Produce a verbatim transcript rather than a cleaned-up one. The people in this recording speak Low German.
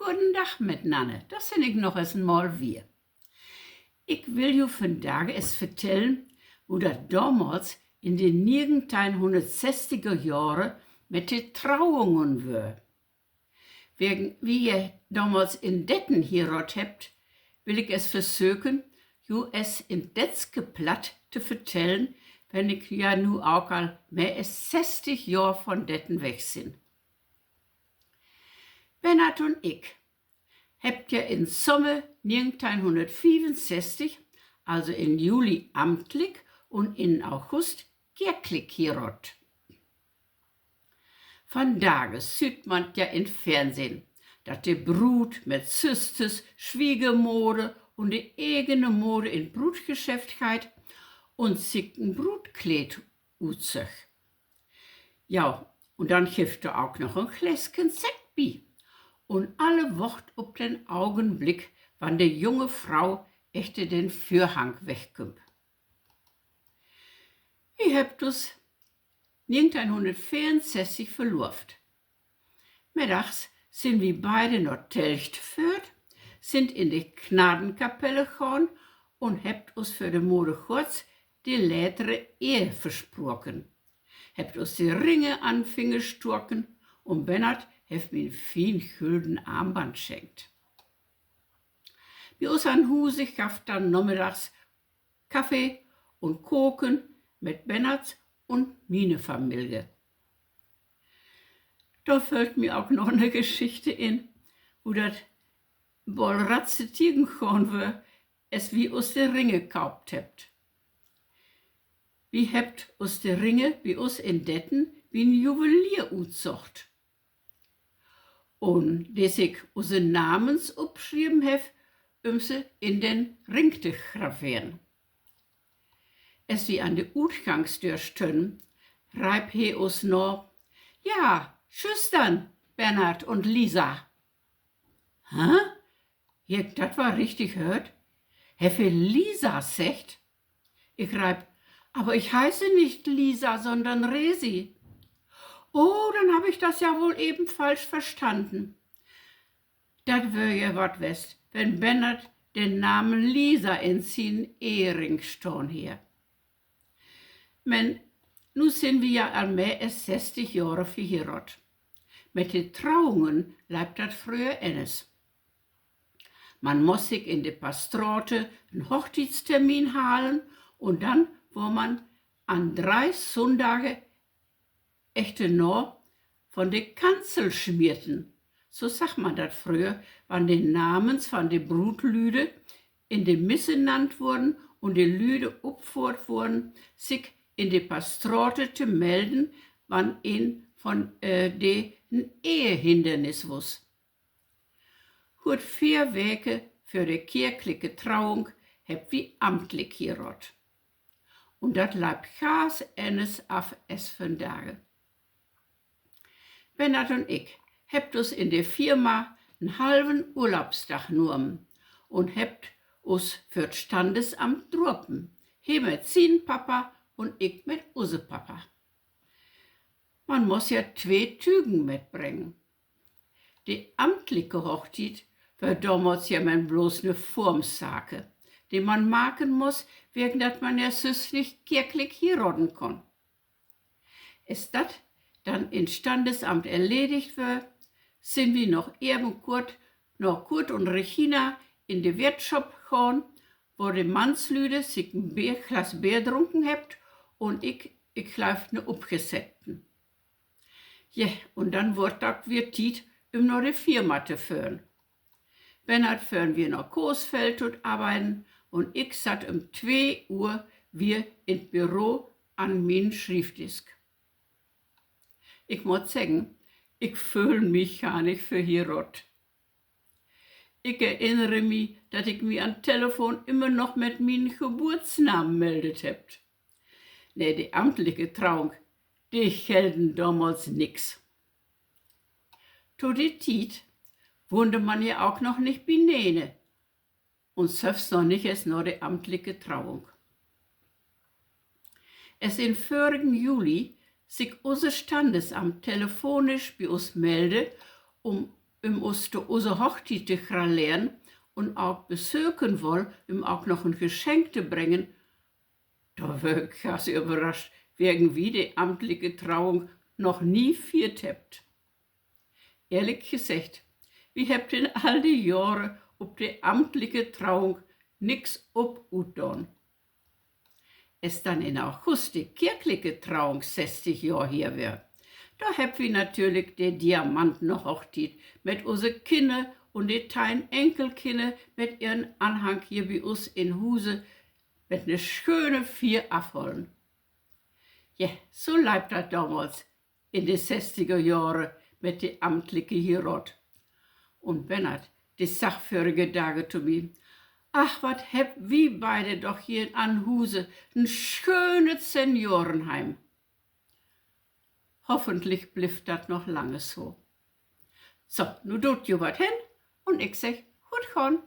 Goden Dag mitnanner, dor sin ik noch es en Mal wier. Ik will ju vandage es vertellen, wo dat domals in de negenteihnhunnertsestiger Johre mit de Trauungen wöör. Wegen wi je domals in Detten hieraat hebbt, will ik es versöken, ju es in Detske Platt to vertellen, wenn ik ja nu ok al mehr es sestig Johr von Detten weg sin. Bennard un ik hebbt ja in Sommer negenteihnhunnertfiefunsestig, also in Juli amtlik un in August kerklik hieraat. Vandage süht man ja in Fernsehn, dat de Bruut mit Süsters, Swiegermoder un de egene Moder in Bruutgeschäft geiht un sik en Bruutkleed utsöcht. Ja, un denn gifft dor ok noch en Gläsken Sekt bi. Un alle wacht op den Ogenblick, wann de junge Fro achter den Vörhang wegkümmt. Wi hebbt us negenteihnhunnertveerunsestig verloovt. Middags sünd wi beide na Telgt föhrt, sünd in de Gnadenkapelle gahn un hebbt us vör de Moder Gotts de latere Ehe versproken. Hebbt us de Ringe an Finger stoken un Bennard hett mi en fien gülden Armband schenkt. Bi us an Huse gaff 't dann namiddags Kaffee un Koken mit Bennards un miene Familie. Dor föllt mi ok noch 'ne Geschichte in, wo dat boll ratze tiegen gahn wöör, as wi us de Ringe kaupt hebbt. Wi hebbt us de Ringe bi us in Detten bi en Juwelier utsocht. Un de sik use Namens upschrieven hett, üm se in den Ring to graveren. As wi an de Utgangsdöör stönnen, reip he us na: Ja, tschüss dann, Bernhard un Lisa. Hä? Heff ik dat woll richtig höört? Heff he Lisa seggt? Ik reip: Aber ich heiße nicht Lisa, sondern Resi. Oh, dann hab ich das ja wohl eben falsch verstanden. Dat wöör ja wat west, wenn Bennard den Namen Lisa in sien Ehering stahn harr. Men nu sünd wi ja al mehr as sestig Johre verhieraadt. Mit de Trauungen leip dat fröher ennes. Man muss sik in de Pastrate en Hochtiedstermin halen un dann wöör man an dree Sunndage achterna von de Kanzel smieten. So sagg man dat fröher, wann de Namens von de Bruutlüde in de Misse nannt wurren un de Lüde upfoddert wurren, sik in de Pastrate to melden, wann een von, äh, de en Ehehindernis wuss. Goot veer Weke vör de kirklike Trauung hebbt wi amtlik hieraadt. Un dat leip ganz ennes af as vandage. Bennard un ik hebbt us in de Firma en halven Urlaubsdag nahmen un hebbt us för 't Standesamt dropen. He mit sien Papa un ik mit use Papa. Man muss ja twee Tügen mitbrengen. De amtlike Hochtied wöör domals ja men blots 'ne Formsake, de man maken muss, wegen dat man ja süss nich kirklik hieraden kunn. As dat dann in Standesamt erledigt wöör, sünd wi noch even kort na Kurt un Regina in de Wirtschop gahn, wo de Mannslüde sik en Beer, Glas Beer drunken hebbt un ik, ik glööv, 'ne Upgesetten. Je, un dann wurr 't ok wier Tied, üm na de Firma to föhren. Bennard föhren wier na Coesfeld to 't Arbeiden un ik satt üm twee Uhr wier in 't Büro an mien Schrievdisk. Ik mutt seggen, ik föhl mi gar nich verhieraadt. Ik erinnere mi, dat ik mi an Telefon immer noch mit mien Geburtsnamen meldet hebb. Nee, de amtlike Trauung, de gelden domals nix. To de Tied wuhnde man ja ok noch nich bineen un sülvst noch nich es na de amtlike Trauung. As in vörigen Juli sik use Standesamt telefonisch bi us melde, üm üm us to use Hochtiet to graleren un ok besöken woll, üm ok noch en Geschenk to bringen, dor wöör ik ganz överrascht, wegen wi de amtliche Trauung noch nie fiert hebbt. Ehrlik geseggt, wi hebbt in all de Johre op de amtliche Trauung nix op utdaan. As denn in August de kirchliche Trauung sesstig Johr her weer, dor hebbt wi natürlich de Diamantenhochtiet mit use Kinner un de tein Enkelkinner mit ehren Anhang hier bi us in Huse mit 'ne schöne Fier afhollen. Ja, so leip dat domals in de sesstiger Johre mit de amtliche Hieraat. Un Bennard, de sagg vörige Dage to mi: Ach, wat hebbt wi beide doch hier an Huse en schönet Seniorenheim. Hoffentlich blifft dat noch lange so. So, nu doot jo wat hen un ik segg: Goot gahn.